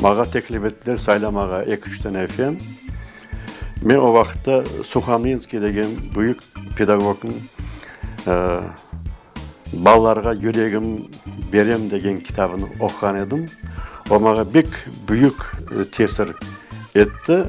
Mağa teklif ettiler saylamağa eki-üç tane fen. Men o vaqıtta Suhomlinskiy degen büyük pedagognıñ Balalarğa yüregim berem degen kitabını oquğan edim. O mağa bek büyük tesir etti.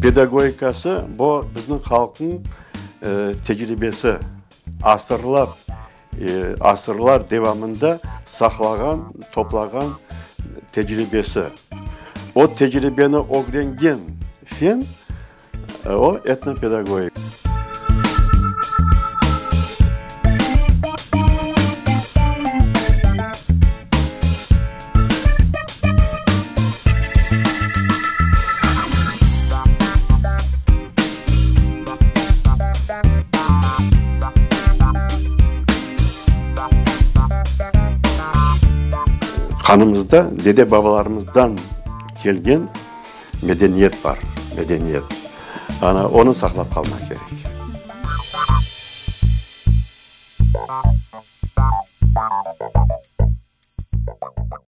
Pedagogikası, bu bizniñ halqnıñ tecribesi, asırlar, asırlar devamında saqlağan, toplağan tecribesi. O tecribeni ögrengen fen, O, etnopedagogik. Qanımızda dede-babalarımızdan kelgen Medeniyet bar, medeniyet. Ana, onı saqlap qalmaq kerek.